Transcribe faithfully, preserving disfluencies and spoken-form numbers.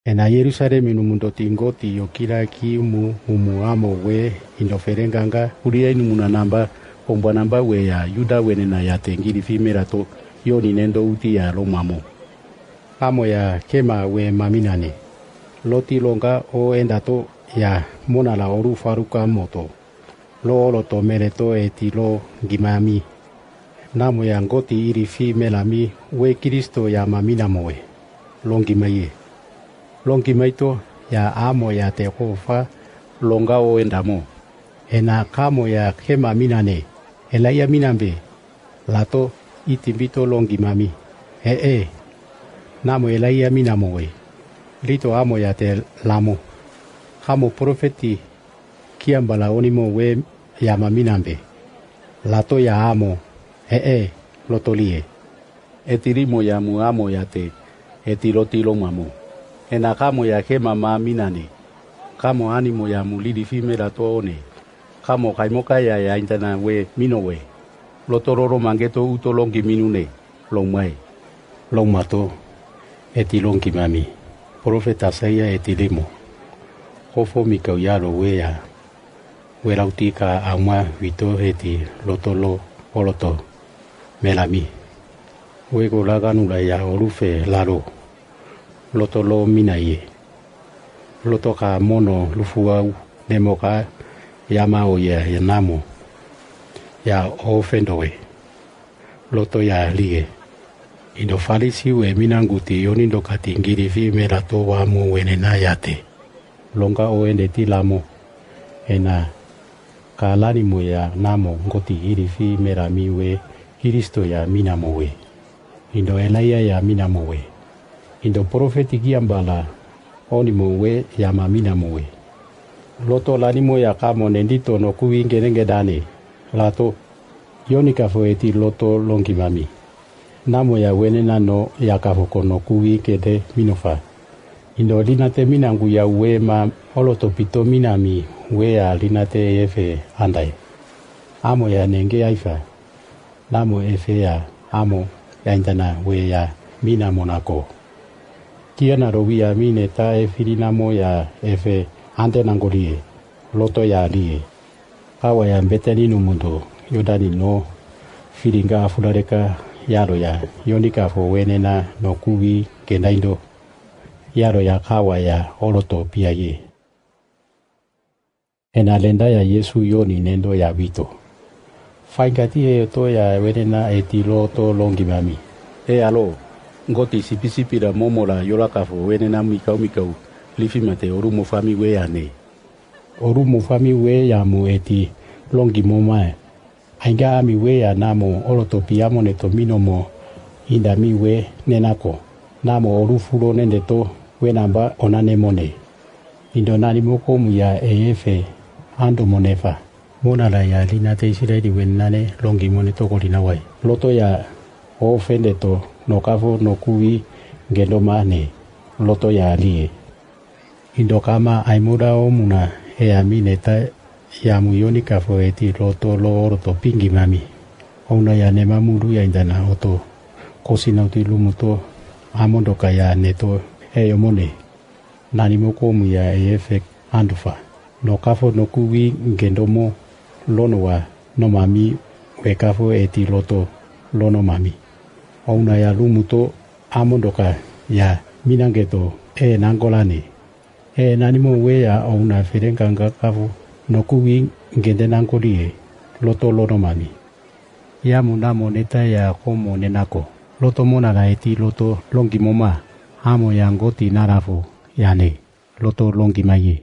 Ena Yerusalemi numu ndoti ngoti yokira ki umu umu amo we indo ferenga nga, uri ai numu na namba, ombwa namba we ya Yuda wenena ya te ngiri fi mera to, yoni nendo uti ya lo mamo. Amo ya kema we maminane. Loti longa o enda to ya mona la oru faruka moto. Lo olo to mere to eti lo ngimami. Namo ya ngoti iri fi melami we Kristo ya mamina mo we. Lo ngimaye. Lo ngimaito ya amo ya te kofa longa o enda mo. Ena kamo ya kema minane. Ela ya minambe. Lato iti mbito lo ngimami. E e. Namo ela ya minamo we. Lito amo ya te lamo. Kamo profeti kiamba la onimo we ya maminambe. Lato ya amo. E e. Loto lie. Eti limo ya mu amo ya te. Eti loti lo mamo. Ena kamo ya kema maminane. Kamo animo ya mu lili fi mera to one. Kamo kaimoka ya ya intana we mino we. Loto lolo mangeto uto lo ngiminu ne. Lo mai. Lo mato. Eti lo ngimami. Profeta Isaia eti limo. Kofo mikau ya lo we ya. We lauti ka amwa wito eti loto lo oloto. Melami. We ko laganu la ya olufe lalo. Loto lo minaye. Loto ka mono lufuau nemoka yama oye ya namo. Ya ofendo we. Loto ya lie. Indo Falisi we minanguti yoni ndo kati ngiri fi mera to wa mo wenena ya te. Longa o ende ti lamo. Ena ka lani mo ya namo ngoti iri fi mera mi we Kristo ya minamo we. Indo Elaia ya minamo we. Indo profeti kiamba la onimo we ya maminamo we. Loto lani mo ya kamo nendito no kuwi ngenenge dane. Lato. Yoni kafo eti loto lo ngimami. Namo ya wenena no ya kafo kono kuwi kede minofa. Indo linate minangu ya we ma oloto pito minami we ya linate efe andai. Amo ya nenge aifa. Namo efe ya amo ya intana we ya minamo nako. Kiana rowi ya mine ta efi linamo ya efe ande nangolie. Loto ya lie. Kawa ya mbeteni numu ndo, Yodani no, filinga afulareka, yalo ya, yoni kafo wenena no kuwi kendaindo, yalo ya kawa ya oloto piaye. Ena lenda ya Yesu yoni nendo ya wito. Faingati e oto ya wenena eti loto lo ngimami. E alo, ngoti sipi sipi la momo la yola kafo wenena mikau mikau, lifi mate oru mo fami we ya ne. Oru mo fami we ya mo eti lo ngimo mae. Ainga ami we ya namo oloto piamo neto minomo. Inda mi we nenako. Namo oru fulo nende to we namba onane mo ne. Indo nani mo komu ya efe ando mo nefa. Mona la ya linate Isiraeli wenena ne lo ngimo ne toko lina wai. Loto ya ofende to no kafo no kuwi ngendo ma ne. Loto ya lie. Indo kama aimura omuna e ami neta ya mu yoni kafo eti loto lo oroto pi ngimami. Ouna ya nema muru ya indana oto. Kosi na uti lumuto amo ndoka ya neto e yomone. Nani mo komu ya efe andufa. No kafo no kuwi ngendo mo lono wa no mami we kafo eti loto lono mami. Ouna ya lumuto amo ndoka ya minangeto e nangolane. E nani mo we ya ouna ferenga nga kafo no kuwi ngende nangolie loto lono mami. Ya mu namo neta ya komo nenako. Loto mona la eti loto lo ngimo ma. Amo ya ngoti narafo ya ne. Loto lo ngimaye.